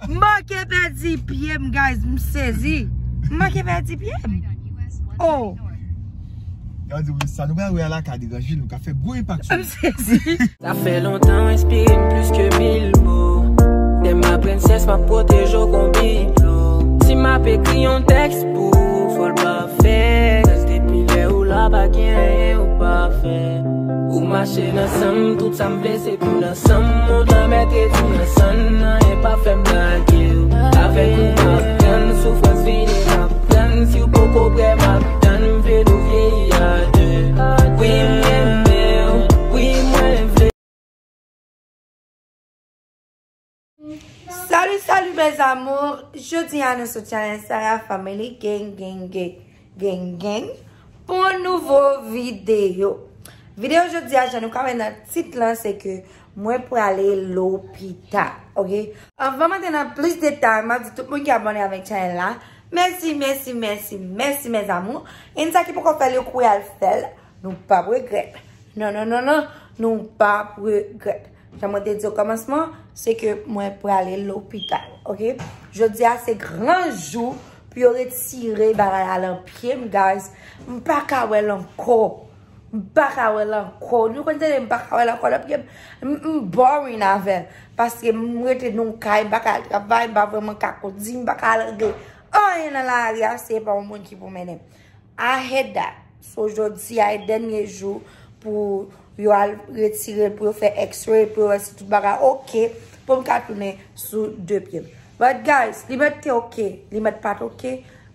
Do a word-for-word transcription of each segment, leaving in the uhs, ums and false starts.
M manke pèdi pye m, guys, m sezi. M manke pèdi pye m. Oh. Yo di wi, sa nou pral wè a la ka deranje nou, ka fè gwo enpak sou nou. M sezi. Sa fè lontan w enspire m plis ke mil mo. Dè ma prensès, m ap pwoteje w kon biblo. Si m ap ekri yon tèks pou ou, fò l pafè. Kaz depi lè ou la, pa gen anyen ou pa fè. Ou mache nan san m, tout sa m vle se pou nan san m. Ou nan mèt redi nan san m, anyen pa fè m lage w. Avèk ou m ap tann, soufrans vini m ap tann. Si w poko prè m ap tann, m vle nou vyeyi a de. Wi, m renmen w, wi, mwen vle. Salut, salut mes amours. Jodi a nou sou channel Sarah Family Gang, gang, gang, gang, gang, pou yon nouvo videyo. Videyo jodi a, jan nou ka wè nan tit lan, se ke mwen prale lopital, ok? Anvan m antre nan plis detay, m ap di tout moun ki abòne avèk channel la, mèsi, mèsi, mèsi, mèsi mes amours. E sa ki poko fè l, yo kouri al fè l. Nou p ap regrèt. Non, non, non, non. Nou p ap regrèt. Jan mwen te di okòmansman, se ke mwen prale lopital, ok? Jodi a se gran jou pou yo retire bagay la nan pye m, guys. M pa ka wè l ankò. M pa ka wè l ankò. Nou konn tande m pa ka wè l ankò nan pye m. M, m boring avè l. Paske m rete nan kay, m pa ka al travay, m pa vrèman ka kondi, m pa ka al regle anyen nan lari a, se pa yon moun ki pou mennen m. I hate that. So, jodi a e dènye jou pou yo al retire l, pou yo fè x-ray, pou yo wè si tout bagay ok, pou m ka tounen sou de pye m. But guys, li mèt te ok, li mèt pa t ok,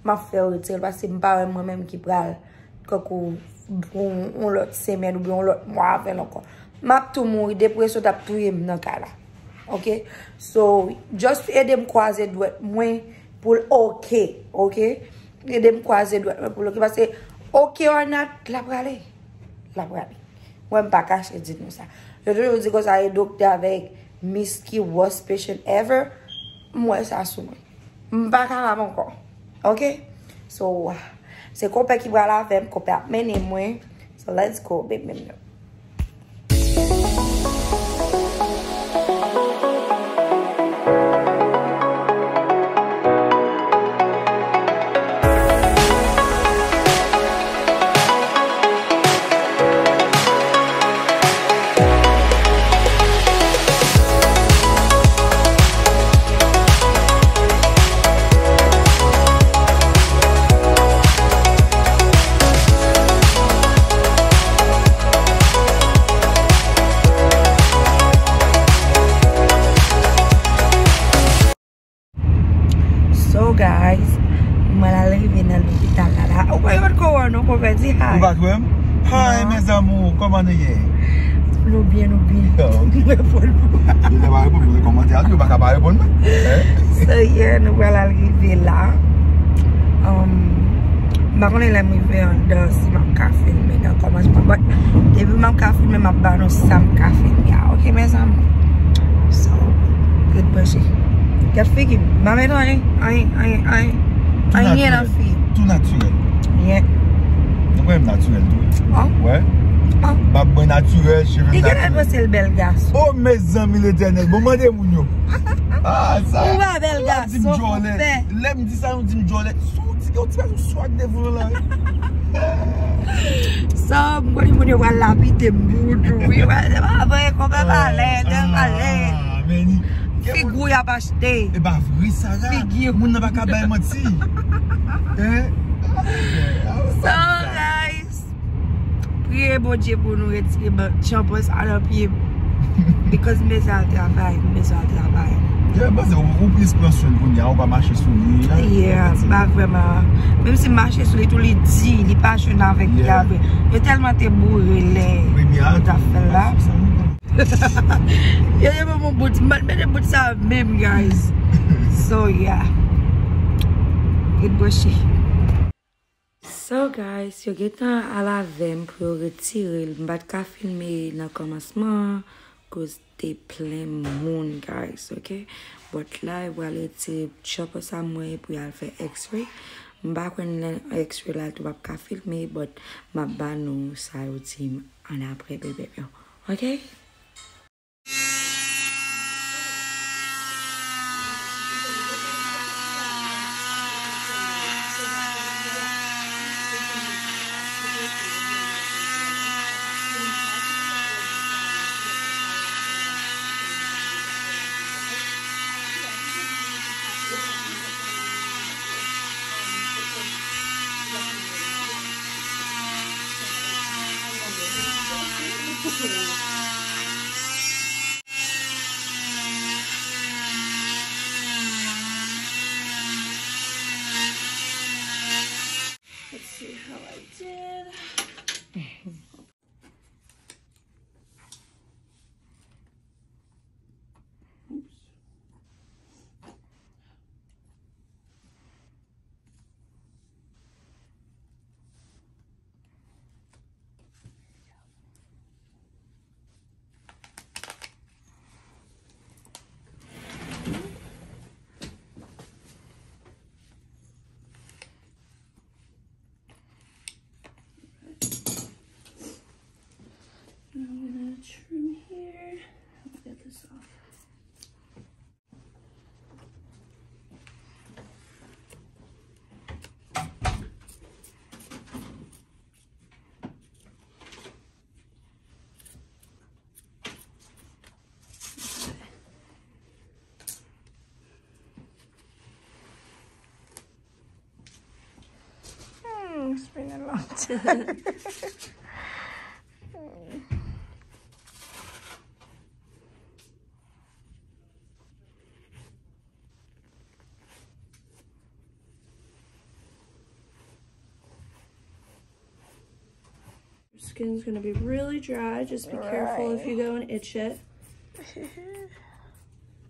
m ap fè yo retire l, paske m pa wè mwen menm ki pral, kankou, yon, yon lòt semèn oubyen yon lòt mwa avè l ankò. M ap tou mouri, depresyon t ap touye m nan kay la. Ok? So, just ede m kwaze dwèt mwen pou l ok, ok? Ede m kwaze dwèt mwen pou l ok, paske ok or not, l ap prale. L ap prale. Mwen, m pa kache di nou sa. Yo toujou di konsa, e doktè avèk miss ki worst patient ever. M wè sa sou mwen. M pa kapab ankò. Ok? So, se konpè ki pral avè m, konpè ap mennen mwen. So, let's go, baby. So guys, mwen al rive nan lopital la la. Ou pa yon kò wè nou, pou fè di hi. Ou pa t wè m? Hi, mes amours, kòman nou ye? Nou byen, nou byen. Yo. Mwen pou nou. Yo te pa reponn mwen nan kòmantè a, yo pa ka pa reponn mwen. Eh? So yeah, nou pral al rive la. Um, m pa konnen lè m rive anndan si m ap ka filme nan kòmansman, but depi m ap ka filme, m ap ba nou sa m ka filme a, ok, mes amours? So, ret branche. Gad figi m, m pa met anyen, anyen, anyen, anyen, anyen nan figi. Tou natirèl. Anyen. Nou kwè m natirèl tou, wi. An? Wè. An? Bab mwen natirèl, cheve m natirèl. Li genlè panse l bèl gason. Oh, mezanmi Letènèl, bon, mande moun yo. Ah, sa. Ou pa bèl gason, konpè. Lè m di sa, nou di m djòlè. Sou ti, yon ti bagay sou swag devan la. Sa, m konnen moun yo pral lapide m pou tou. Wi, wè, se pa vre, konpè pa lèd, pa lèd. Figi w y ap achte. E pa vre, Sarah. Figi w. Moun nan pa ka bay manti. Hein? So, guys, priye Bondye pou nou retire ban-, tchanpon sa nan pye m. Because m bezwen al travay, m bezwen al travay. Yeah, baz, ou, ou plis pran swen l kounye a, ou pa mache sou li. Yeah, m pa vrèman. Menm si m mache sou li tou, li di, li pa jwenn avèk li avè. Yo tèlman te boure lè yo t ap fè l la. Yo te ban m yon bout, m pa t mete bout sa menm, guys. So, yeah. Ret branche. So guys, yo gentan al avè m pou yo retire l. M pa t ka filme nan kòmansman an, koz te plen moun, guys, ok? But la, yo pral retire tchanpon sa mwen pou y al fè x-ray. M pa konn lè x-ray la tou, m p ap ka filme, but m ap ba nou sa yo di m annapre, bebe yo. Ok? Let's see how I did. Oops. Now I'm gonna trim here. I'll get this off. Hmm, it's been a long time. Your skin's gonna be really dry. Just be careful if you go and itch it.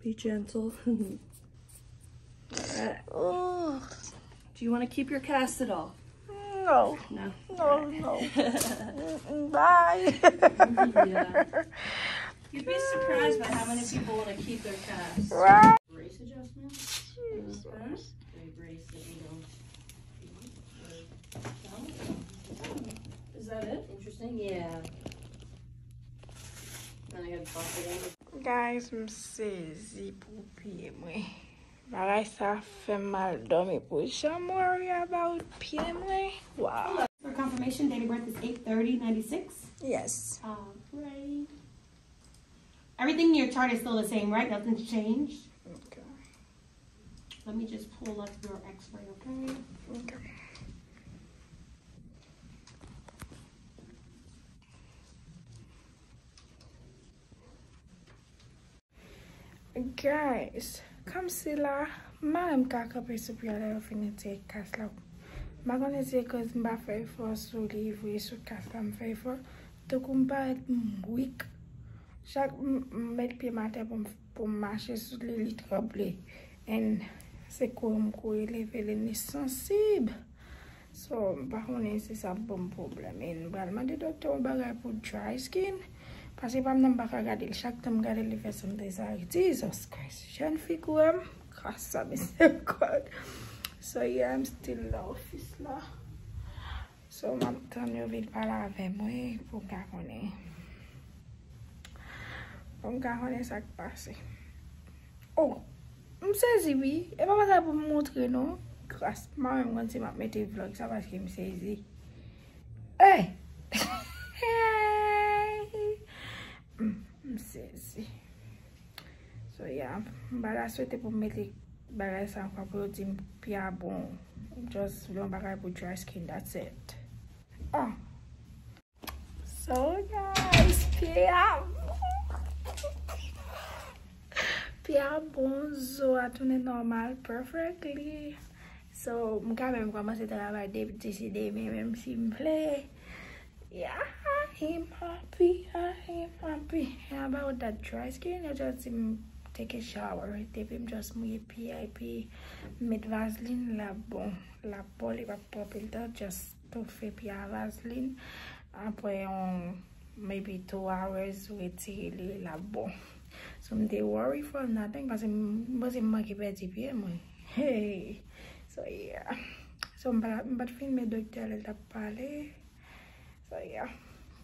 Be gentle. Alright. Ooh. Do you want to keep your cast at all? No. No. No, no. Mm-mm, bye. Yeah. You'd be surprised by how many people want to keep their cast. Right. Brace adjustment. Jesus. Okay. They brace that you don't. Is that it? Interesting, yeah. Then I gotta toss it in. Guys, m sezi pou pye mwen. Bagay sa fè m mal dòmi pou janm worry about pye mwen. Wow. For confirmation, date of birth is eight thirty ninety-six. Yes. All right. Everything in your chart is still the same, right? Nothing's changed? Okay. Let me just pull up your x-ray, okay? Okay. Guys, kòmsi la, m pa menm ka kanpe sou pye a lè yo fin retire kas la. M pa konnen si se koz m pa fè efò sou li vre, sou kas la m fè efò. Tankou m parèt m weak. Chak m, m met pye m atè pou m, pou m mache sou li, li tranble. And se kouri m kouri leve li, li sansib. So, m pa konnen si sa ap ban m pwoblèm. E m pral mande doktè yon bagay pou dry skin. Paske pa m nan m pa ka gade l. Chak tan m gade l, li fè sanm trezare. Jesus Christ. Jèn fi kou m. Grasa miserikòd. So, yeah, I'm still nan ofis la. So, m ap tann yo vin pale avè mwen pou m ka konnen. Pou m ka konnen sa k pase. Oh, m sezi wi. E pa bagay pou m montre non. Gras, m pa menm konn si m ap mete vlog sa paske m sezi. Hey! M, m sezi. So, yeah, m pa ta swete pou m mete bagay sa ankò pou yo di m pye a bon. Just vle yon bagay pou dry skin, that's it. Ah. So, guys, pye a bon. Pye a bon, zo a tounen nòmal, perfectly. So, m ka menm kòmanse travay de, disi demen, menm si m vle. Yeah, I am happy, I am happy. And about that dry skin, yo just di m take a shower. Depi m just mouye pye a epi m met vazlin, l ap bon. L ap bon, li p ap pran anpil tan, just toufe pye a vazlin. Apre yon maybe two hours, retire li, l ap bon. So, m te worry for nothing, paske m, m panse m manke pèdi pye mwen. Hey! So, yeah. So, m pa, m pa t filme doktè a lè l t ap pale. So, yeah.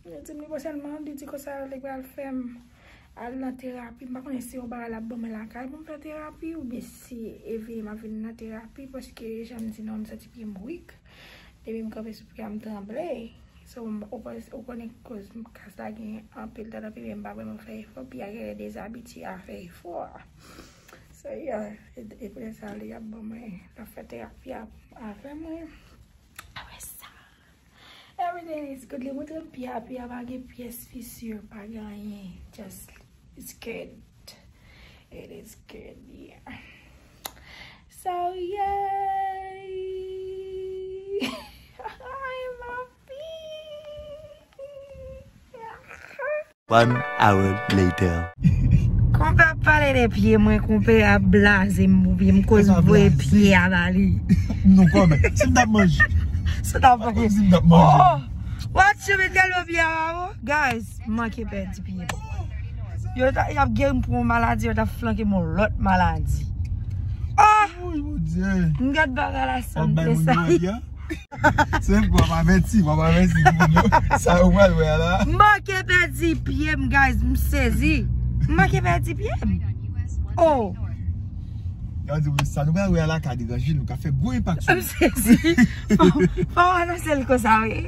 Li di m li pa sèlman, li di konsa li pral fè m al nan terapi. M pa konnen si yon bagay l ap ban mwen lakay pou m fè terapi, oubyen si e vini m ap vin nan terapi, paske jan m di non, m santi pye m weak. Depi m kanpe sou pye a, m tranble. So, m, ou pa, ou konnen koz m, kas la gen anpil tan nan pye, men m pa vrèman fè efò, pye a genlè dezabitye a fè efò a. So, yeah, e, e poutèt sa, li ap ban mwen, l ap fè terapi a avè mwen. Apre sa, Everything is good. Li montre m pye a, pye a pa gen pyès fissure, pa gen anyen. Just, it's good. It is good, yeah. So, yay! I'm happy! One hour later. Konpè ap pale de pye mwen, konpè ap blaze m pou pye m, koz voye pye a ba li. Non, kòmè. Si m t ap manje. Si w t ap manje. Si m t ap manje. Oh! What you mean, tèlman pye a ba bon? Guys, m manke pèdi pye m. Yo ta, y ap geri m pou yon maladi, yo ta flanke m yon lòt maladi. Oh! Woy, Bondye. M gad bagay la sanble sa. Se pou w ap avèti, w ap avèti timoun yo. Sa yo pral wè a la. M manke pèdi pye m, guys, m sezi. M manke pèdi pye m. Oh. Yo di, wi, sa nou pral wè a la ka deranje nou, ka fè gwo enpak sou nou. M sezi. Fò, fò w anonse l konsa, wi.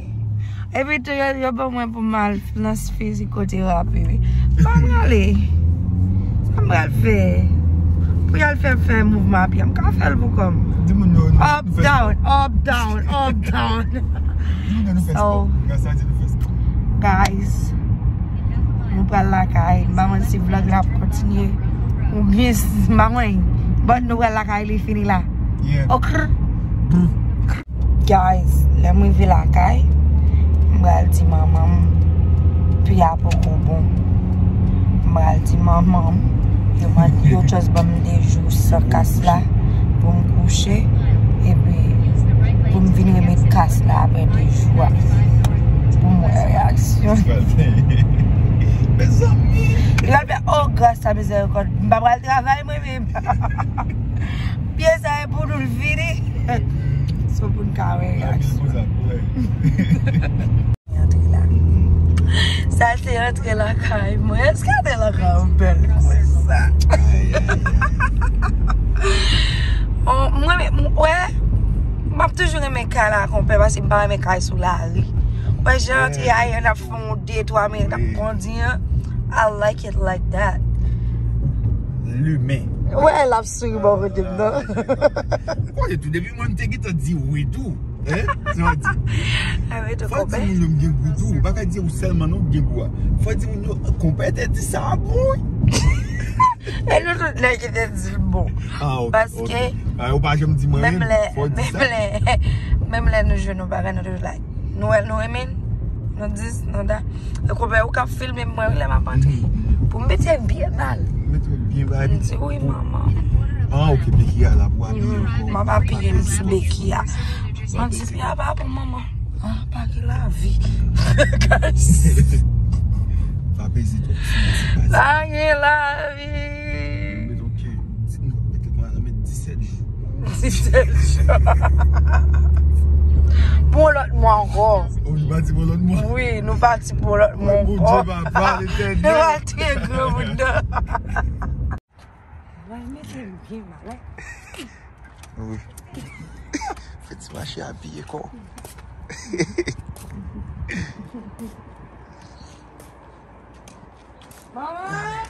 Epi tou, yo, yo ban mwen pou m al nan fizikoterapi, wi. Sa m prale? Sa m pral fè? Pou y al fè, fè mouvman a pye a, m ka fè l pou kò m. Di moun yo, nou, up, nou fè down, spò. Up, down, up, down. Di moun yo, nou fè spò. So, grasa Dye, nou fè spò. Guys, nou pral lakay. M pa konn si vlog la ap kontinye. Oubyen, si, m pa konn. But nou pral lakay, li fini la. Yeah. Ok. Brr. Guys, lè m rive lakay, m pral di manman m pye a poko bon. M pral di manman m, yo mande, yo just ban m de jou san kas la pou m kouche, epi pou m vin remèt kas la apre de jou a. Pou m wè reyaksyon. Mezanmi. Li pral fè, oh, gras a mizèrikòd, m pa pral travay mwen menm. Pye sa e pou nou l fini. So pou n ka wè reyaksyon. Antre la. Sa se antre lakay mwen. Èske antre lakay mwen bèl konsa? Oh, mwen, mwen, wè, m ap toujou renmen kay la konpè, paske m pa renmen kay sou lari. Wè, jan antre a, y an ap fè yon de twa minit ap kondi an. I like it like that. Limen. Wè, l ap souri bò kote m nan. Kote tou, depi mwen m te gentan di wi tou. Hein? Sa w di? Fò di moun yo m gen gou tou. Ou pa ka di ou sèlman non k gen gou a. Fò di moun yo, konpè te di sa a bon, wi. E nou tout nèg ki te di l bon. Ah, ok, paske ok. Ah, ou pa janm di mwen menm, fò di sa. Menm lè, menm lè nou jwenn yon bagay, nou toujou like. Nou wè l, nou renmen l, nou di s, nou da. E konpè ou k ap filme mwen, wi, lè m ap antre. Pou m mete l byen mal. Mete l byen mal. M di, wi, manman. Ah, ok, beki a la pou apiye ankò. M ap apiye l sou beki a. Mwen di, pye a pa bon, manman. Ah, pa gen lavi. Guys. Pa peze twòp, ti, ti, pa gen lavi. Met yon kè. Ti, nou mete kòman la, met disèt jou. Disèt jou. Pou yon lòt mwa ankò. Oh, nou pati pou yon lòt mwa. Wi, nou pati pou yon lòt mwa ankò. Bondye papa, Letènèl. Nou pati gwo moun nan. Mwen mete m byen mal, wi. Wi. Fè ti mache apiye kò w. Manman!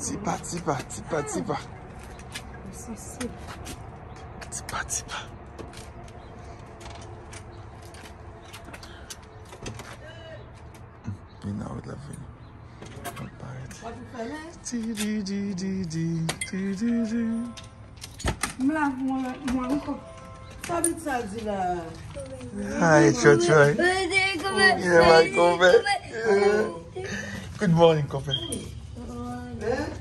Ti pa, ti pa, ti pa, ti pa. Sa se Tipa, tipa. Vin nan wout la, vini. Wout parèt. Ti, di, di, di, di, di, di, di. M la pou mwen, mwen ankò. Sa vit sa di la? Hi, Chochoy. Yeah, my konpè. Yeah. Good morning, konpè. Hein?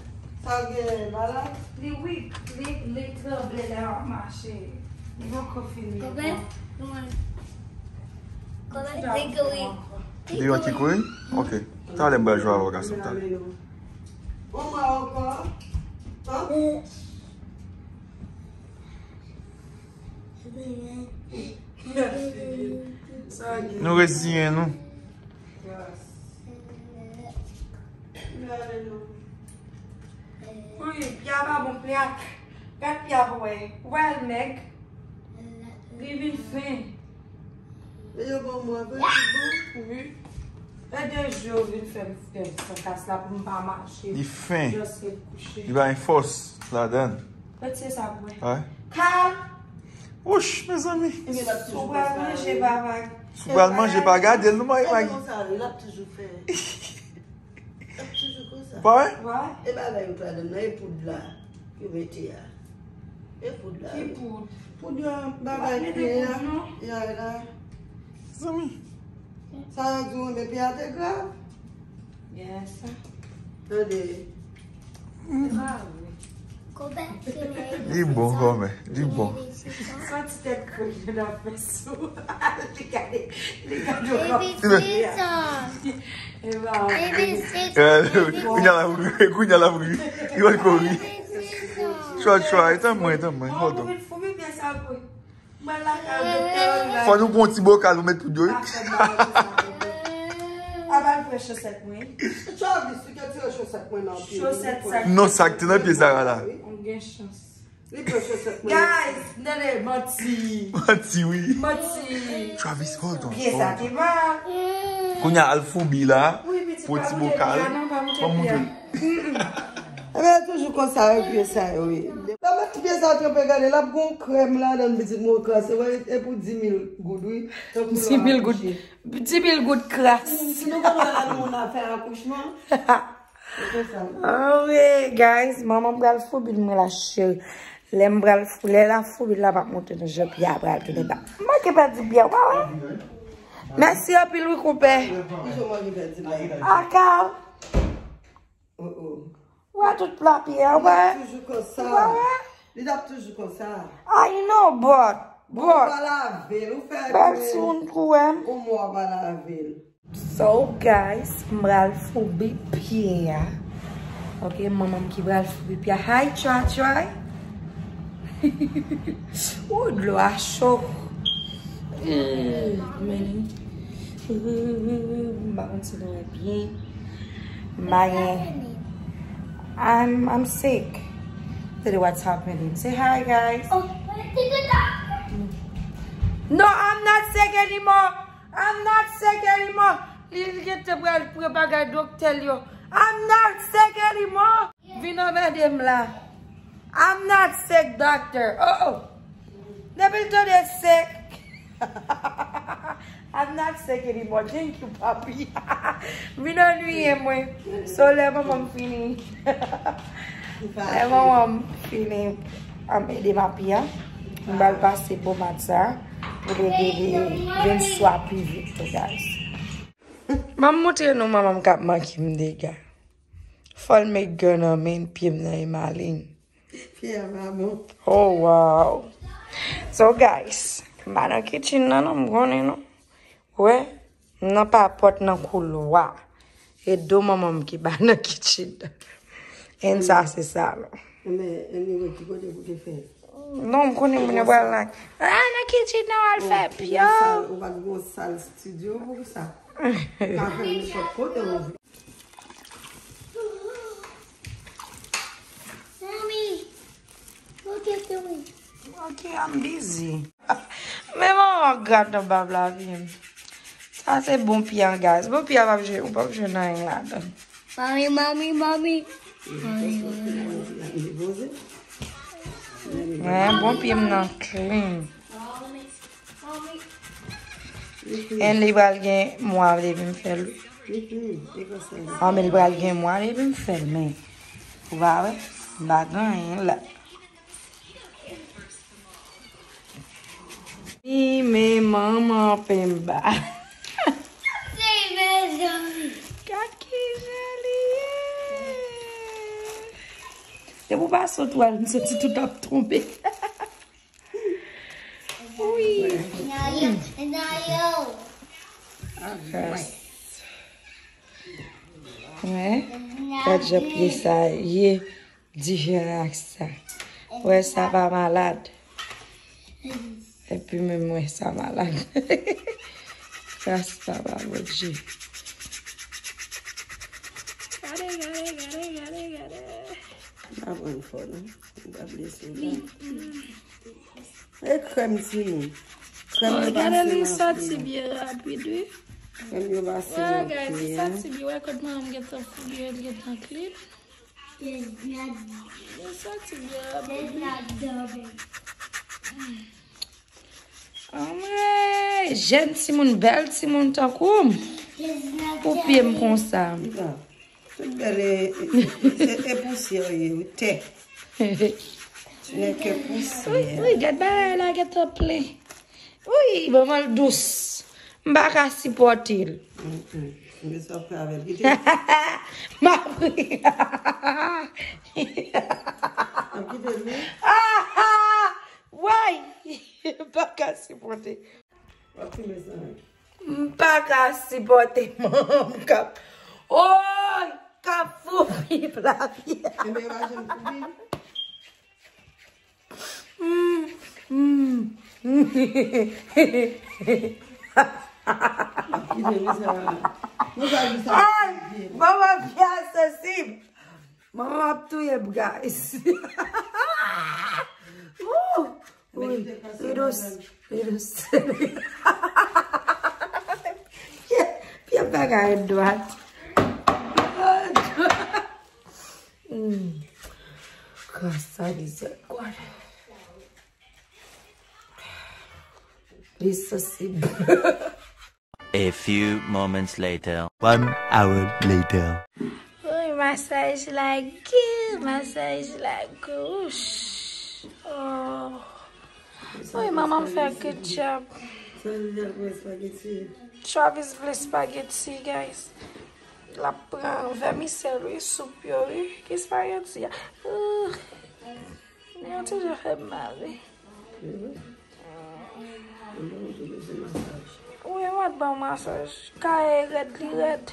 Sa gen malad? Li weak, li, li tranble lè l ap mache. Li poko fini. Konpè? Konpè? Konpè? Li kouri? Ok. Talè m pral jwe avè w, gason, talè. Yon mwa ankò. Hein? Nou reziyen nou. Wi, pye a pa bon, pye a. Gad pye a pou wè. Ou wè l mèg. Li vin fen. E yo ban mwen vre, li bon? Wi. Fè de jou vin fè m fè san kas la pou m pa mache. Li fen. Just ret kouche. Li pa gen fòs ladan. Mèt se sa pou mwen. Wi. Kal! Wouch, mezanmi. Ebyen, l ap toujou konsa. Si w pral manje, pa, pa. Si w pral manje, pa gade l, non, Magi. L ap toujou fè. L ap toujou konsa. Pa wè? Wè? E bagay yo t ladan nan, e poud la. Yo mete a. E poud la. Ki poud? Poud yo, bagay pye a. Mete poud, non? Ya, la. Zanmi. Sa yo di w renmen pye a te grav? Yes. Tande. Li bon, kòmè. Li bon. Santi tèt kouy nan fè sou. Li gade, li gade w. Baby, sit down. Baby, sit down. Kounye a l ap ri, kounye a l ap ri. Li wè l ko ri. Baby, sit down. Try, try. Tann mwen, tann mwen. Hold on. Fò nou pran yon ti bokal pou met poud yo, wi. Aba l pran chosèt mwen. Travis, ou te tire chosèt mwen nan pye. Chosèt sa. Non, sa k te nan pye Sarah la. Ou gen chans. Li pran chosèt mwen. Guys, tande, manti. Manti, wi. Manti. Travis, hold on. Pye sa te mal. Kounye a al foubi la. Wi, pitit, pou ti bokal. Ban m montre l. Ebyen, toujou konsa, wi, pye sa yo, wi. Lè mèt pye sa tranpe, gade, l ap gon krèm ladan, pitit, mwen krase, wè, e pou dis mil goud, wi. Dis mil goud. Dis mil goud kras. Si nou konn wè lè moun ap fè akouchman, se konsa. Anmwey, guys, manman m pral foubi l mwen la, cheri. Lè m pral fou-, lè l ap foubi l la, m ap montre nou jan pye a pral tounen ba. M manke pèdi pye a, w pa wè? Mèsi anpil, wi, konpè. Toujou manke pèdi bagay. Akaw. Oh, oh. Ou wè tout pla pye a, ou wè? Li t ap toujou konsa. Ou pa wè? Li t ap toujou konsa. I know, but, but. Ou pa lave l, ou fè. Bèl si moun kou wè m. Ou mò pa lave l. So, guys, m pral foubi pye a. Ok, manman m ki pral foubi pye a. Hi, Try Try. Ou dlo a cho. Eh, men. M pa konn si nou wè byen. M pa gen. I'm, I'm sick. Tell you what's happening. Say hi, guys. Oh, to the doctor. No, I'm not sick anymore. I'm not sick anymore. Li, li gentan pral pran bagay doktè l yo. I'm not sick anymore. Vin anmède m la. I'm not sick, doctor. Oh, oh. Depi l tande sick. I'm not sick anymore. Thank you, papi. Vin annuiye mwen. So, lè manman m fini. Lè manman m fini, um, ede m api a. M pral pase pomad sa. Pou l ede li vin swa pi vit tou, guys. Ban m montre nou manman m k ap manke m dega. Fò l met gè nan men pye m nan e malin. Pye a pa bon. Oh, wow. So, guys, m pa nan kitchen nan, non, m konnen, non. Wè, m nan papòt nan koulwa. E do manman m ki pa nan kitchen nan. And sa se salon. Men, anyway, ki kote pou te fè? Non, m konnen moun yo pral nan, ah, nan kitchen nan, w al fè pye. Ou pa t gon sal studio pou sa? Ka fè nenpòt kote ou vle. Mommy, look at the way. Ok, I'm busy. Men manman gad nan bab la vim. Sa se bon pye an, guys. Bon pye a p ap jwe, ou p ap jwe nan anyen ladan. Mami, mami, mami. Mami, mami. Bon pye m nan clean. And li pral gen mwa depi m fè l. An, men li pral gen mwa depi m fè l, men ou pa wè, m pa gen anyen la. Li men manman penba. Gad kijan li ye. Depi w pa sot wè l, m santi tout ap tonbe. Wi. Yes. Wè, gad jan pye sa ye diferan ak sa. Wè, sa pa malad. Epi menm wè, sa malad. Gras Papa Bondye. Gade, gade, gade, gade, gade. M pa pran fò, non. M pa blese, non. E krèm timoun. Krèm yo pase nan pye. Gade, li soti byen rapid, wi. Menm yo pa sou Well, guys, li soti byen, wè kot manman m gentan fouye, li gentan clean. Li soti byen. Anmwey, jèn timoun, bèl timoun tankou m. Pou pye m konsa. Tout bèl e, e, e pousyè ye, wi, tè. Nèk pousyè. Wi, wi, gad bagay la gentan plen. Wi, manman l dous. M pa ka sipòte l. Mm, mm. Men sa w fè avè l, kite l. M ap ri. Ap kite l, wi. Way! M pa ka sipòte. W ap filme sa, wi. M pa ka sipòte manman m k ap, oy, k ap foubi Flavia. Enben, yo pa janm foubi. Mm, mm. Ay, manman Flavia sansib. Manman ap touye m, guys. Woo! Wi, li dous, li dous. Pye, pye bagay dwat. Hmm. Gras a mizèrikòd. Li sansib. A few moments later. One hour later. Wi, masaj la gou, masaj la gou. Oh. Wi, manman m fè good job. Travis vle spaghetti, guys. L ap pran vèmisèl, wi, soup yo, wi. Ki spaghetti a? Uh. Yon ti jan fè m mal, wi. Wi, mwen t ban w masaj. Kay rèd, li rèd.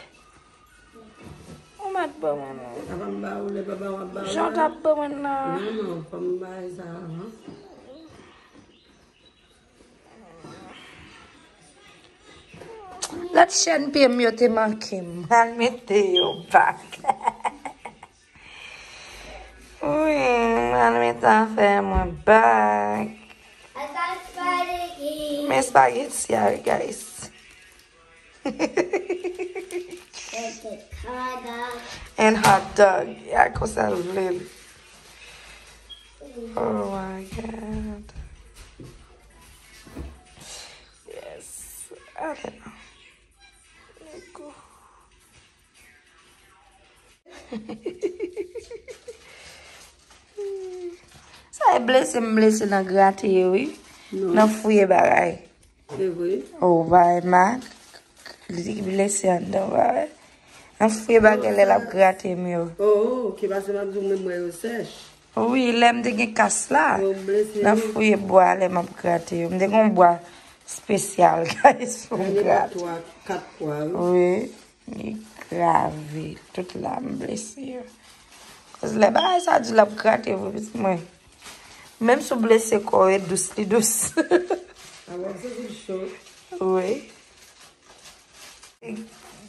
Ou mèt ban mwen non. Apa m ba ou lè papa w ap ba ou. Jan w t ap ban mwen nan. Non, non, fò m bay sa avan. Lòt chèn pye m yo te manke m. Al mete yo back. Wi, al mete afè mwen back. Men spaghetti a, guys. And hot dog. Ya konsa l vle l. Oh my God. Yes. I don't know. Let go. Sa e blese m blese nan grate yo, wi. Non. Nan fouye bagay. Se vre? Oh, bay ma. Li blese anndan, bay. Nan fouye bagay lè l ap grate m yo. Oh, oh, ki pase m ap di w menm mwen yo sèch. Wi, lè m te gen kas la. Yo blese. Nan fouye bwa lè m ap grate yo. M te gen yon bwa espesyal, guys, pou m grate. Twa, kat pwa, wi. Wi. Li grave. Tout la m blese yo. Koz lè bagay sa di l ap grate vre, pitit mwen. Menm si w blese kò w, e dous, li dous. Avan se vin cho. Wi.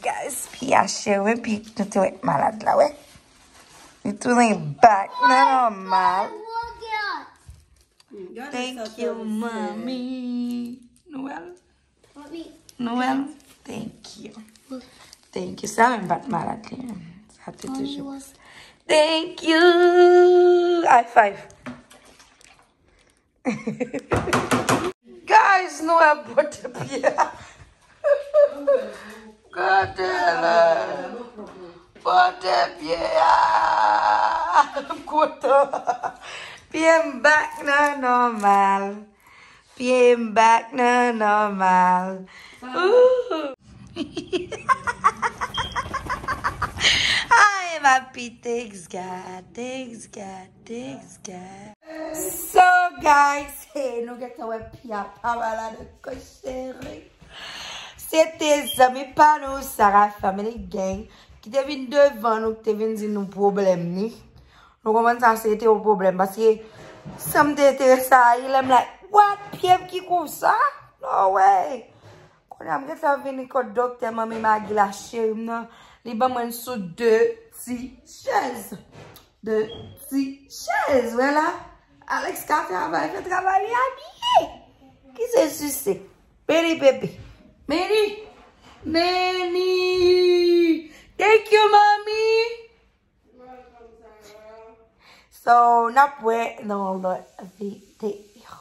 Guys, pye a cheri, wi, pye nou te wè malad la, wè. Li tounen back nan nòmal. Thank you, mommy. Noël. Noël, thank you. Thank you. Sa menm pa t malad li menm. Sa te toujou. Thank you. High five. Guys, nou ap pote pye a. Kote la? Pote pye a. M kontan. Pye m back nan nòmal. Pye m back nan nòmal. Ooh. Ay, papi, thanks God, thanks God, thanks God. So, guys, hey, nou gentan wè pye a pa malad ankò, cheri. Se te zanmi pa nou, Sarah Family Gang, ki te vin devan nou, ki te vin di nou pwoblèm ni. Nou konprann sa, se te yon pwoblèm, paske san m te enterese a, lè m like, what? Pye m ki konsa? No way! Kounye a m gentan vini kot doktè manmi Magi la, cheri m nan. Li ban mwen l sou de ti chèz. De ti chèz, wè la. Alex ka travay, fè travay li abiye. Ki se sise? Meni pepe. Meni. Many. Thank you, mommy. So, n ap wè nan lòt videyo.